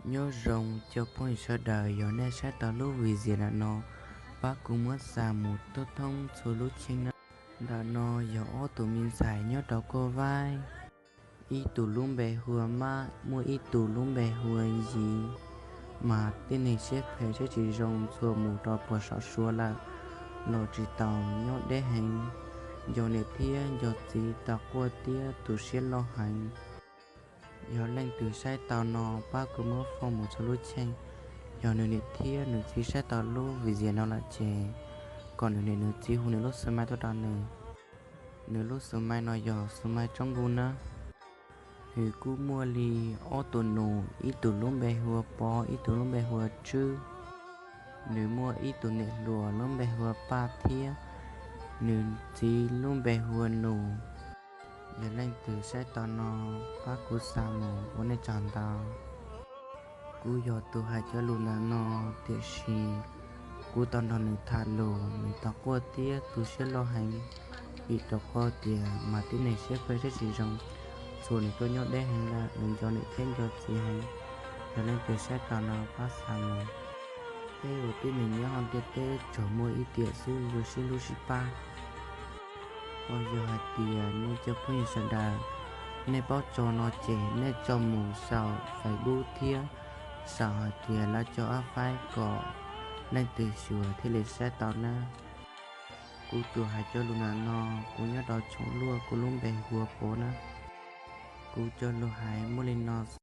Nyob zoo cov phooj ywg sawv daws, yog nej saib tau lub video ntawm no, pab kuv muab xa mus thoob thoob txhua lub cheej nawb. Ntawm no yog ob tug me ntxhais nyob rau Koj Vaib, ib tug lub npe hu ua Mab, muaj ib tug lub npe hu ua Yiv. Mas tej neeg siab phem siab tsis zoo txhua mus rau puag saum Suav lawm los tsis tau, nyob deb heev, nco niam thiab nco txiv tau quaj thiab tu siab loj heev. Yog leej twg saib tau no, pab kuv muab foob mus txhua lub cheej. Yog nws niam thiab nws txiv saib tau lub video no lawm ces kom nws niam nws txiv hu nws lub xov tooj tuaj rau nws. Nws lub xov tooj no yog xov tooj tsoob nkuj nawb. Nws kuj muaj li ob tug nus, ib tug lub npe hu ua Pov, ib tug lub npe hu ua Tswb. Nws muaj ib tug niam hluas lub npe hu ua Paj thiab nws txiv lub npe hu ua Nus. Yog leej twg saib tau no, pab kuv xa mus, ua nej tsaug ntau. Kuv yog tus hais cov lus ntawm no, tiam sis kuv tau nrog nws tham lus, nws tau quaj thiab tu siab loj heev, vim rau qhov tias mas tib neeg siab phem siab tsis zoo, txhua nws tuaj nyob deb heev lawm, nws nco niam thiab nco txiv heev. Yog leej twg saib tau no pab xa mus. Peb ua tib neeg nyob hauv ntiaj teb tsuas muaj ib tiam xwb, zoo siab hlub sib pab. Ho yog hais tias nej cov phooj ywg sawv daws, nej paub tso no ces nej tso mus saum Facebook thiab saum hais tias lawv cov app Fab kom leej twg xyuas thiaj li saib tau nawb. Kuv tus hais cov lus ntawm no, kuv nyob rau Tshooj Luaj, kuv lub npe hu ua Pov nawb. Kuv cov lus hais muaj li no.